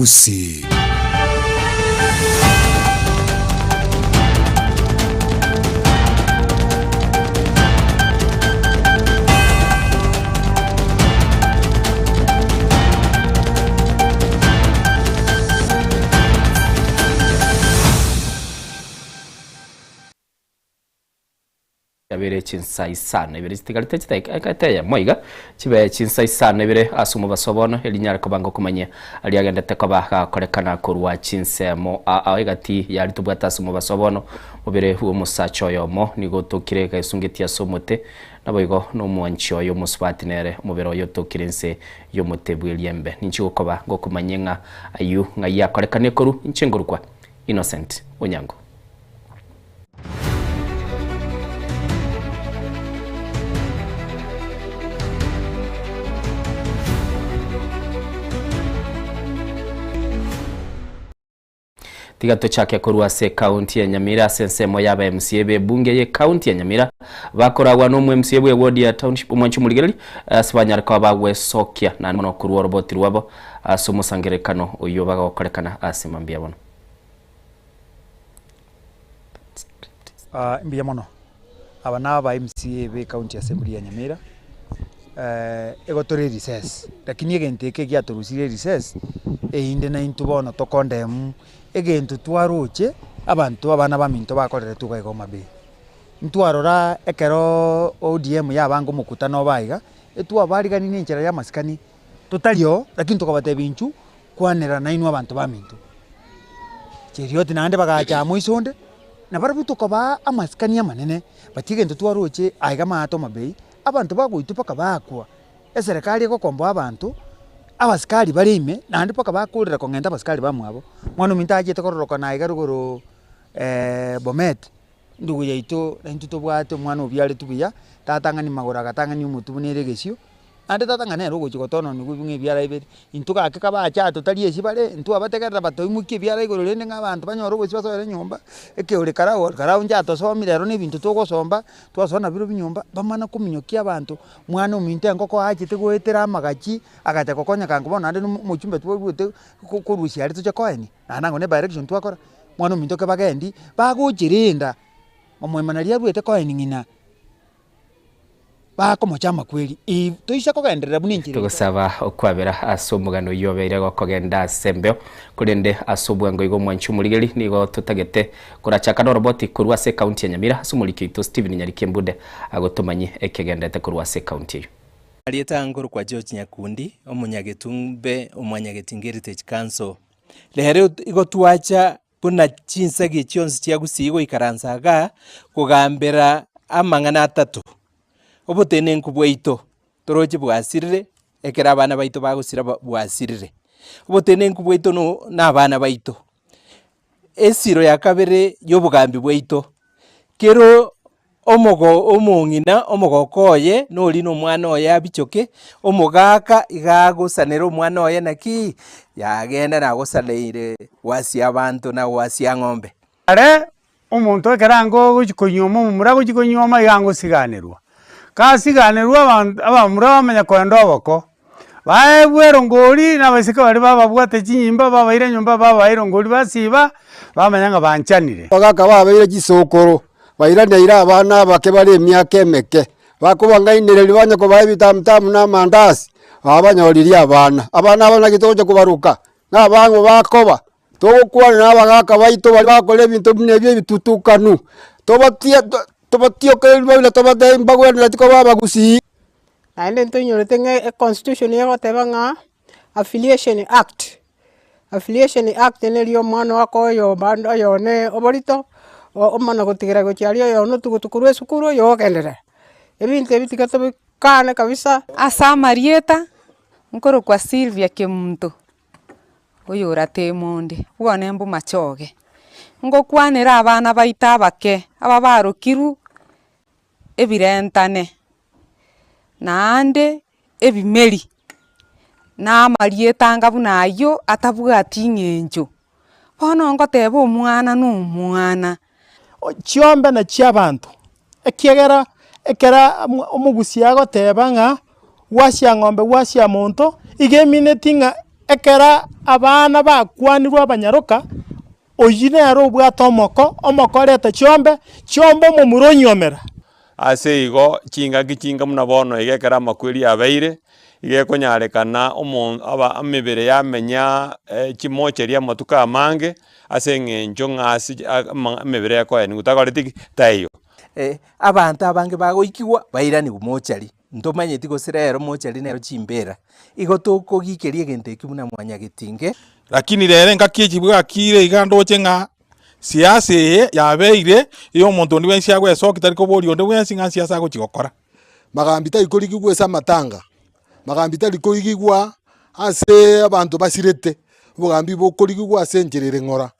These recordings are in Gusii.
Gusii. Yabere chinsa isano ibere chitigarete chidakika egati eyemo iga, chibe chinsa isano ibere ase omobaso bono, erinyare koba ngokomanyia aria agendete koba gakorekana korwa chinsemo aa egati yaria tobwate ase omobaso bono. Mobere bw'omosacha oyomo nigo otokire gesungetie ase omote, naboigo nomwanchi oye omosubati nere omobere oye otokire inse y'omote bw'eriembe. Ninchi gokoba ngokomanyia ng'a ayio ng'ai akorekane korwa inche ngorokwa Innocent Onyango. Tiga tochake korwa ase ekaunti ya Nyamira ase ensemo ya aba MCA be ebunge ye ekaunti ya Nyamira bakoragwa na omo MCA bwe ward ya Township omwanchi omorigereria ase banyare koba bagwesokia naende mono korwa oroboti rwabo ase omosangererekano oyio bagokorekana ase mambia bono. Mbuya mono, aba na aba MCA be county assembly ya Nyamira, igo tore recess, lakini egento eke giatorusirie recess, erinde naintwe bono to condemn egento twaroche abanto abana baminto bakoreretwe iga iga Homa Bay. Ntwarora ekerooo ODM yabanga omokutano obe aiga, etwabarigani na enchera ya amasikani totari oo, lakini tokabatebia intwe kwanera nainwe abanto baminto. Cherioti naende bagacha amo ase onde, na barabwo tokabaa amasikani amanene, but egento twaroche aiga amato amabei, abanto bagoitwa mpaka bakwa, eserekari egokomboa abanto, abasikari bare ime, naende mpaka bakorera kong'enta abasikari bamwabo. Mwana ominto achete kororokana aiga rogoro Bomet, ndugu yaito naintwe tobwate omwana obiaretwe buya, tatang'ani magoro agatang'ani omotwe buna ere egesio. Naende tata ng'a nere ogochia gotononigwa ng'a ebiara ebere, intwe gaki kabache aa totari esi bare, ntwabategerera batoimokie ebiara igoro rende ng'a abanto banyore obosie basoere nyomba, ekeore karao karao inche atosomire ero na ebinto togosomba, twasoa nabirobio nyomba, bamana kominyokia abanto, mwana ominto engoko aachete goetera amagachi, agacha gokonyeka nko bono naende na omochumbe twaruete ko korusia aria toche koenia, naende ango na ebirection twakora, mwana ominto kebagendi, bagocherenda, omoima naria aruete koenia ng'ina. Bakomocha amakweri, ee, toisa kogenderera buna enchera eye. Togosaba okwabera ase omogano oyio obeire gokogenda ase embeo, korende ase obwango igo omwanchi omorigeri nigo totagete korachaka noroboti korwa ase ekaunti ya Nyamira ase omoriki oito Stephen Nyariki Embude agotomanyie ekegendete korwa ase ekaunti eyio. Arieta nkorokwa George Nyakundi, omonyagetumbe omwanyagetinga Heritage Council. Rero igo twacha buna chinsegi chionsi chia Gusii goikaransa igaa, kogambera amang'ana atato, obotenenku bwaito toroche bwasirire, ekero abana baito bagosira ba bwasirire. Obotenenku bwaito no na abana baito, esiro ya kabere ya obogambi bwaito, kero Omogo omong'ina omogoko oye nori nomwana oye abichoke, omogaka iga agosanera omwana oye naki yagenda nagosaneire gwasia abanto na gwasia ng'ombe. Are omonto ekero ange ogochia konyuoma omomura agochia konyuoma iga angosiganerwa, kasiganerwa abanto abamura bamanya koenda oboko, baebwa erongori na abaiseke baria bababwate chinyimba babaira nyomba babaha erongori basiba, bamanya ng'a banchanire. Abagaka babeire chisokoro, Bairaneire abana abake bare emiaka emeke, bakobang'ainereria banye kobaa ebitamutamu na amandasi, babanyoririe abana. Abana aba naki togocha kobaroka? Nabang'o bakoba? Togokwana na abagaka baito baria bakora ebinto buna ebi ebitutukanu, tobatie tobatiokererie buna tobatebie mbagwenereti koba abagusii. Naende ntoinyorete ng'a econstitution egoteba ng'a Affiliation Act, Affiliation Act neri omwana oko oyo bando oyone oborito, omana gotigera gochia aria oyone otugutu korwa esukuru oyo ogenderera. Ebinto ebi tiga tobikane kabisa. Ase amarieta, nkorokwa Sylvia Kemunto, oyorate monde, bwane mbomachoge. Ngokwanera abana baito abake, aba barokirwe ebirentane, naende ebimeri, na amarieta anga buna ayio atabwati eng'encho. Bono ngoteba omwana na omwana. Chiombe na chi'abanto, ekiagera ekero omogusia agoteba ng'a gwasia ng'ombe gwasia monto, iga emineti ng'a. Ekero abana bakwanirwe abanyaroka, oyio nere obwate omoko, omoko oreta chiombe, chiombe omomura onyiomera. Ase igo chingaki chinga buna bono iga ekero amakweri abeire, iga ekonyarekana omo aba emebere yamenya chimocheri amatuko amange, ase eng'encho ng'a ase emebere ekoenigwa takoreti ki? Taiyo. Abanto abange bagoikigwa bairanigwe mochari, ntomanyeti gose rero mochari nero chimbera, igo tokogikeria egento ekio buna mwanyagetinge. Lakini rero engaki echi bwakire iga ndoche ng'a siasa eye yabeire eya omonto onde bwensi agoesokia tari koboria onde bwensi ng'a siasa agochi gokora. Magambi tari korigigwa ase amatanga, magambi tari korigigwa ase abanto basirete, obogambi bokorigigwa ase enchera ere ng'ora.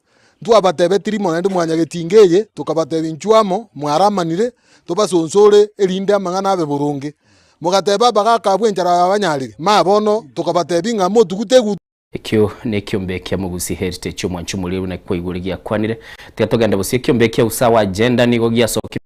Ntwabatebetie rimo naende mwanyagetinga eye, tokabatebia inchuo amo, mwaramanire, tobasonsore erinde amang'ana abe boronge. Mogateba abagaaka abwo enchara yabanyarire, ma bono tokabatebia ng'a motugute egutu. Ekio nekiombe kia Mogusi Heritage omwancho omorero buna kwaigure giakwanire. Tiga togende bosie ekiombe kia Usawa Agenda nigo giasokire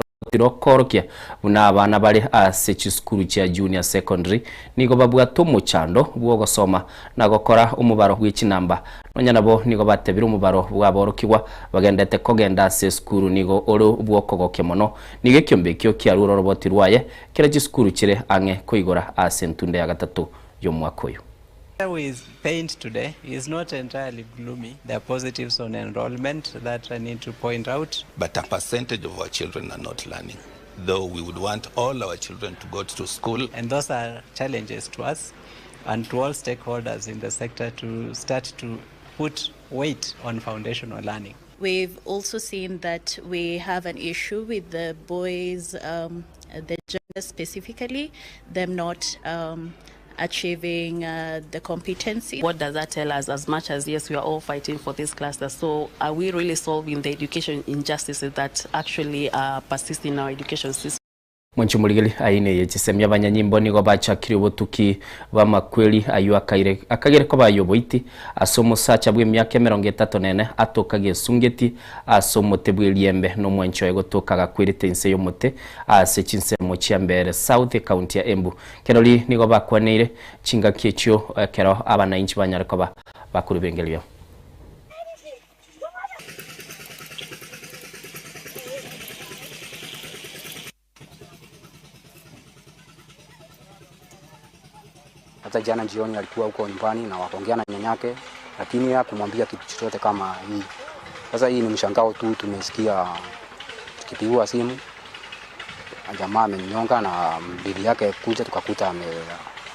koorokia buna abana bare ase chisukuru chia Junior Secondary nigo babwate omochando bw'ogosoma na gokora omobaro bwe chinamba. Nonya nabo nigo batebire omobaro bw'aborokigwa bagendete kogenda ase esukuru nigo ore obw'okogokia mono. Nigo ekiombe ekio kiarure oroboti rwaye kera chisukuru chire ang'e koigora ase entunda ya gatato y'omwaka oyo. We paint today is not entirely gloomy. There are positives on enrollment that I need to point out. But a percentage of our children are not learning, though we would want all our children to go to school. And those are challenges to us and to all stakeholders in the sector to start to put weight on foundational learning. We've also seen that we have an issue with the boys, um, the gender specifically, them not um, achieving uh, the competency. What does that tell us? As much as, yes, we are all fighting for this cluster, so are we really solving the education injustices that actually uh, persist in our education system? Mwanche omorigeri aina eye chisemi abanyanyimbo nigo bachakire obotuki bw'amakweri ayio akaire akagere koba ay'oboiti ase omosacha bw'emiaka emerongo etato na ene atoka gesungeti ase omote bw'eriembe na omwanchi oye gotoka agakwerete inse y'omote ase chinsemo chia Mbeere South ekaunti ya Embu. Kerori nigo bakwaneire chingaki echio ekero abanainchi banyare koba bakorubengerio. Hata jana jioni alikuwa huko nyumbani na wakaongea na nyanyake, lakini hakumwambia kitu chochote kama hii. Sasa hii ni mshangao tu, tumesikia tukipigiwa simu jamaa amenyonga na bibi yake kuja, tukakuta ame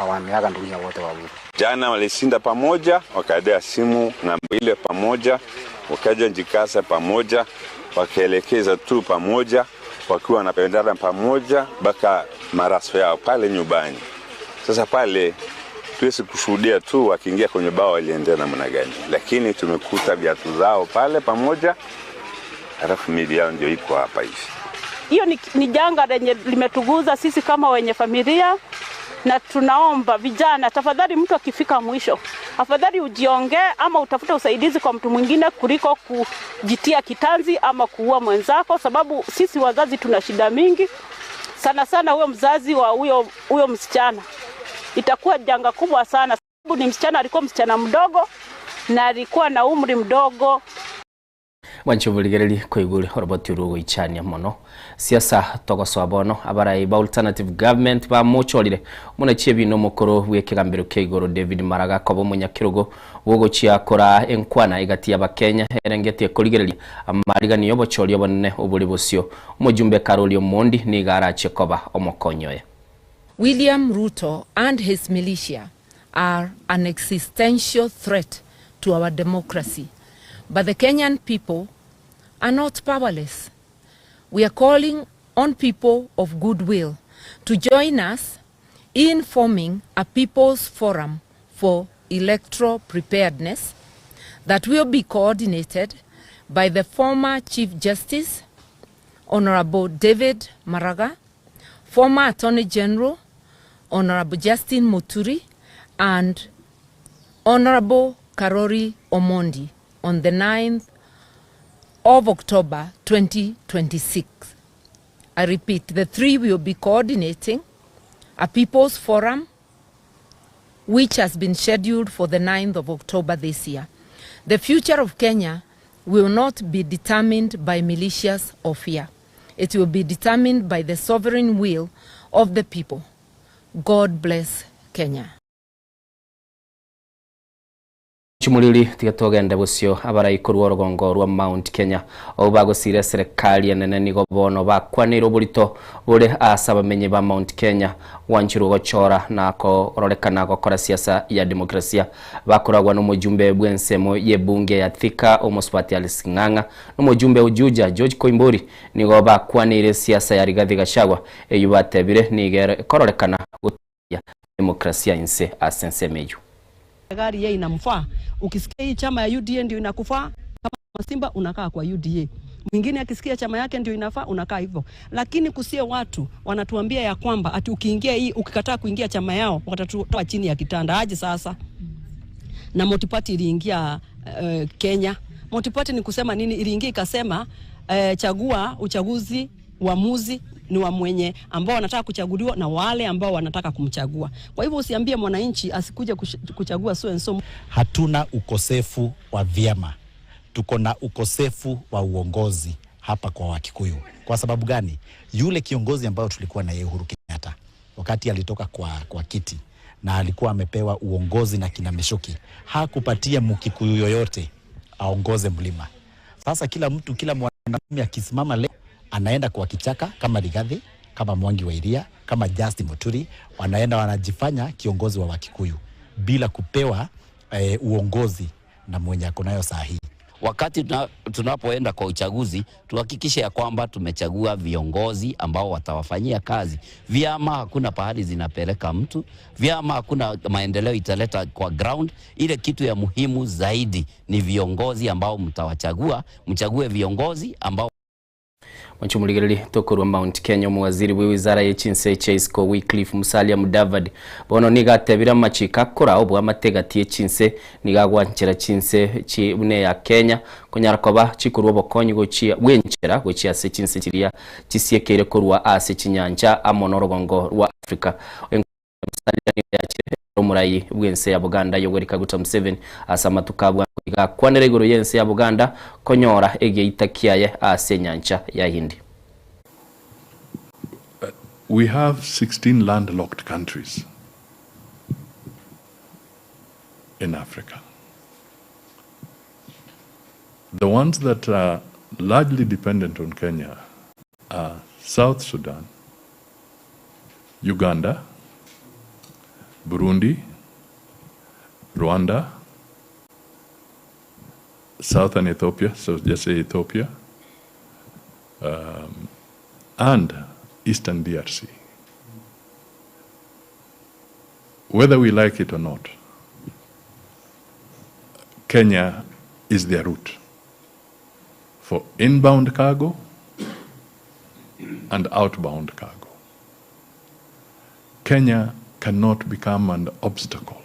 wameaga dunia wote wawili. Jana walishinda pamoja, wakaendea simu ng'ambo ile pamoja, wakaja Njikasa pamoja, wakaelekeza tu pamoja, wakiwa wanapendana pamoja mpaka maraso yao pale nyumbani. Sasa pale tuwezi kushuhudia tu wakiingia kwenye bao waliendea namna gani, lakini tumekuta viatu zao pale pamoja, halafu miili yao ndio iko hapa hivi. Hiyo ni, ni janga lenye limetuguza sisi kama wenye familia, na tunaomba vijana, tafadhali, mtu akifika mwisho, afadhali ujiongee ama utafute usaidizi kwa mtu mwingine kuliko kujitia kitanzi ama kuua mwenzako, sababu sisi wazazi tuna shida mingi sana sana. Huyo mzazi wa huyo huyo msichana itakuwa janga kubwa sana, sababu ni msichana, alikuwa msichana mdogo na alikuwa na umri mdogo. Mwanche oborigereri koigure oroboti orwo ogoichania mono. Siasa togosoa bono abarai ba alternative government bamochorire omonachie ebina omokoro bw'ekegambero kia igoro David Maraga koba omonyakerogo bwogochia koraa enkwana egati y'abakenya erengetie korigereria amariganio y'obochori obonene obore bosio. Omojumbe Karoli Omondi nigo arachie koba omokonyi oye. William Ruto and his militia are an existential threat to our democracy but the Kenyan people are not powerless. We are calling on people of goodwill to join us in forming a people's forum for electoral preparedness that will be coordinated by the former Chief Justice, Honorable David Maraga, former Attorney General, Honorable Justin Muturi, and Honorable Karori Omondi on the 9th of October 2026. I repeat, the three will be coordinating a people's forum which has been scheduled for the 9th of October this year. The future of Kenya will not be determined by militias or fear. It will be determined by the sovereign will of the people. God bless Kenya. Chimoriri tiga togende bosio abarai korwa orogongo rwa Mount Kenya abwo bagosira eserekari enene nigo bono bakwaneire oborito bore ase abamenyi ba Mount Kenya gwanchirwe gochora na kororekana gokora siasa ya demokrasia bakoragwa nomojumbe bwensemo yebunge ya Thika omosubati Alice Ng'ang'a nomojumbe o Juja George Koimburi nigo bakwaneire siasa ya Rigathi Gachagua eyio batebire nigo ekororekana gotiga demokrasia inse ase ensemo eyio. Gari ye inamfaa. Ukisikia hii chama ya UDA ndio inakufaa kama Simba unakaa kwa UDA. Mwingine akisikia chama yake ndio inafaa unakaa hivyo. Lakini kusie watu wanatuambia ya kwamba ati ukiingia hii ukikataa kuingia chama yao watatutoa chini ya kitanda. Aje sasa? Na Multiparty iliingia uh, Kenya. Multiparty ni kusema nini? Iliingia ikasema uh, chagua uchaguzi uamuzi ni wa mwenye ambao wanataka kuchaguliwa na wale ambao wanataka kumchagua. Kwa hivyo usiambie mwananchi asikuje kuchagua so and so. Hatuna ukosefu wa vyama, tuko na ukosefu wa uongozi hapa kwa Wakikuyu. Kwa sababu gani? Yule kiongozi ambayo tulikuwa na yeye Uhuru Kenyatta wakati alitoka kwa, kwa kiti na alikuwa amepewa uongozi na kina Michuki, hakupatia Mkikuyu yoyote aongoze mlima. Sasa kila mtu, kila mwanaume akisimama leo anaenda kwa kichaka kama Rigathi, kama Mwangi wa Iria, kama Justin Muturi, wanaenda wanajifanya kiongozi wa Wakikuyu bila kupewa eh, uongozi na mwenye ako nayo saa hii. Wakati tunapoenda kwa uchaguzi tuhakikishe ya kwamba tumechagua viongozi ambao watawafanyia kazi. Vyama hakuna pahali zinapeleka mtu, vyama hakuna maendeleo italeta kwa ground. Ile kitu ya muhimu zaidi ni viongozi ambao mtawachagua, mchague viongozi ambao Mwanchi tokorwa Mount Kenya omuwaziri bwe wizara ye chinse chia isiko Wycliffe Musalia Mudavadi bono nigo atebire amachiko akora obwamate gati ye chinse nigo agwanchera chinse chi buna eya Kenya konyara koba chikorwa obokonyi gochia bwenchera gochia ase chinse chiria chisiekeire korwa ase chinyancha amo norogongo rwa Africa. Musalia nigo yachire omorai bw'ense ya Buganda Yoweri Kaguta Museveni ase amatuko abwo iga akwanera igoro y'ense ya Buganda konyora egeita kiaye ase enyancha ya Hindi. We have 16 landlocked countries in Africa. The ones that are largely dependent on Kenya are South Sudan, Uganda, Burundi, Rwanda, Southern Ethiopia, so just say Ethiopia, um, and Eastern DRC. Whether we like it or not, Kenya is their route for inbound cargo and outbound cargo. Kenya cannot become an obstacle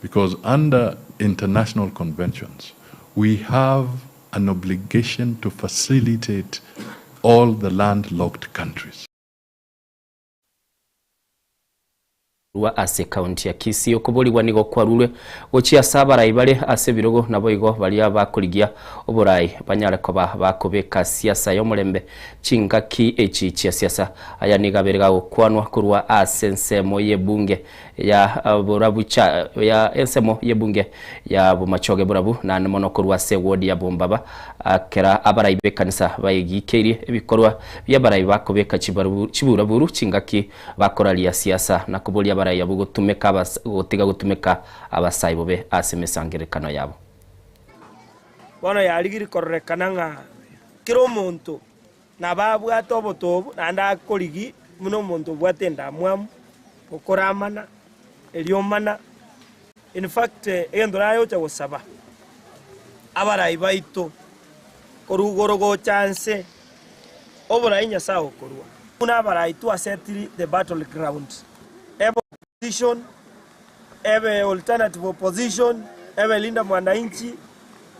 because under international conventions, we have an obligation to facilitate all the landlocked countries. Korwa ase county ya Kisii okoborigwa nigo kwarurwe gochia ase abarai bare ase ebirogo naboigo baria bakorigia oborai banyare koba bakobeka siasa y'omorembe chingaki echi chia siasa. Aya nigo abere gagokwanwa korwa ase ensemo y'ebunge ya borabu cha ya ensemo y'ebunge ya bomachoge borabu naende mono korwa ase eward ya Bombaba kera abarai b'ekanisa baegikeirie ebikorwa bi'abarai bakobeka chiburaburu chingaki bakoraria siasa na koboria abarai abwo gotumeka abas gotiga gotumeka abasai bobe ase emesangererekano yabo. Bono yarigirie kororekana ng'a kera omonto nabo abwate obotobu, naende akorigia buna omonto obwate endamwamu, okoramana, eriomana. In fact, egento nayocha gosaba abarai baito korwa igoro gocha nse, oborai Nyasaye okorua. Buna abarai twasetiri the battle ground, ebe opposition, ebe alternative opposition, ebe Linda Mwananchi,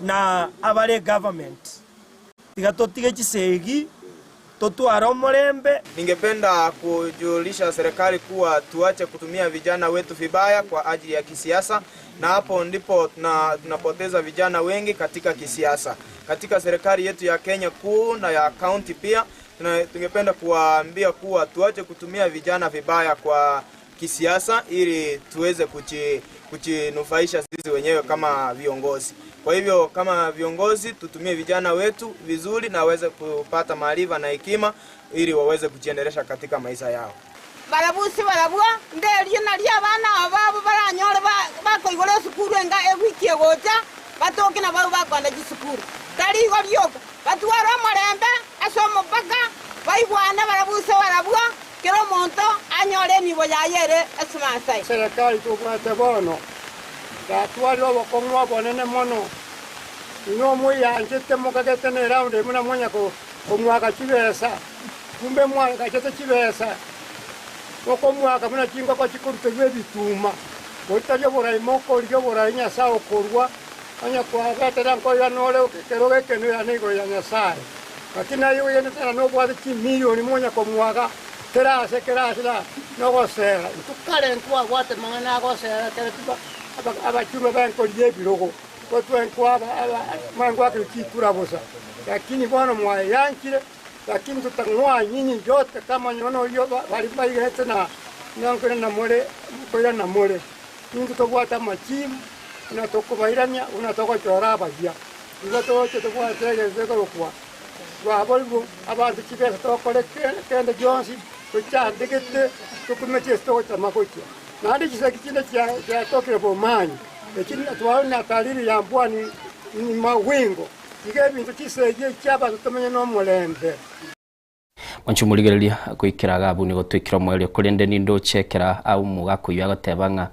na abare egovernment. Tiga totige chisegi. Totware omorembe. Ningependa kujulisha serikali kuwa tuache kutumia vijana wetu vibaya kwa ajili ya kisiasa, na hapo ndipo tuna, tunapoteza vijana wengi katika kisiasa. Katika serikali yetu ya Kenya kuu na ya kaunti pia, tuna, tungependa kuwaambia kuwa tuache kutumia vijana vibaya kwa kisiasa ili tuweze kuchi, kuchinufaisha sisi wenyewe kama viongozi. Kwa hivyo kama viongozi tutumie vijana wetu vizuri na waweze kupata maarifa na hekima ili waweze kujiendelesha katika maisha yao. Barabwo ase barabwo, nderie nario abana aba babo baranyore bakoigora esukuru enga ewiki egocha, batoke nabarabwo bakoenda chisukuru. Tari igo rioka, batware omorembe ase omopaka, baigwane barabwo ase barabwo, kera omonto anyore enibo yaye ere Esimasai. Serikali tobwate bono yatwarire obokong'u obonene mono. Inwe moyanchete mokagete neraundi eye buna mwanya komwaka chibesa, kumbe mwagachete chibesa mokomwaka buna chingoko chikoruterwa ebituma. Goitaria oborai mokorigia oborai Nyasae okorua, onye kwabetera nkoirana ore ekerogo ekenoirana igoro ya Nyasae. Lakini aye oigenete ng'a nobwate chimilioni monya komwaga kera ase kera ase na nogosera. Intwe kare ntwabwate amang'ana agosera ekero tuba abachurwa benkori y'ebirogo, igo twenkwaba mwengoakerwa chikura bosa. Lakini bono mwayanchire, lakini totang'oa nyinyi yote kama nonya oyio baria baigenete na nkoirana more, nkoirana more. Intwe tobwate amachibu buna tokobairania, buna togochora abayia. Igo togocha tobwate egento gekorokwa twaborirwe abanto chibesa tokore kende gionsi tochandegete tokumete ase togochama gochia. Naende chisegi chinde chiatokire bomanyi, echi twarora na talili ya mbwani mawingo. Iga ebinto chisegi echi abanto tomenye nomorembe. Mwanche omorigereria goikera iga abwo nigo toikire omoerio, korende nindoche ekero omogaka oyio agoteba ng'a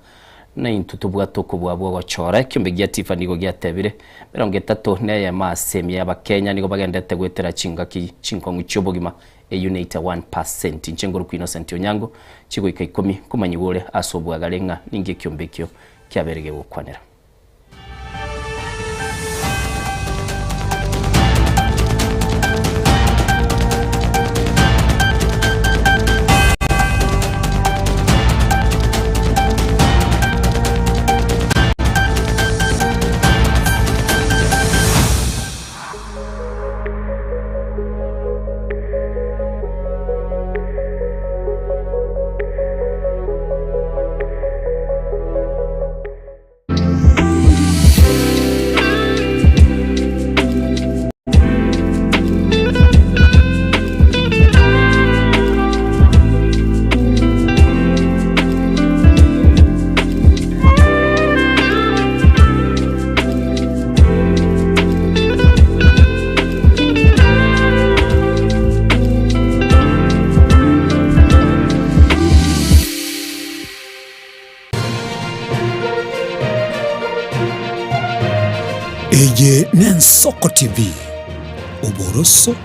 naintwe tobwate okobua bw'ogochora. Ekiombe gia Tifa nigo giatebire, 31 na eyemo ase emia y'Abakenya nigo bagendete goetera chingaki chinkong'u chi'obogima, eyio ne 81%. Inche ngorokwa Innocent Onyango, chigoika ikomi komanyigwa ore ase obwagare ng'a ninki ekiombe ekio kiabeire gegokwanera. Eye n'Ensoko TV, oboroso.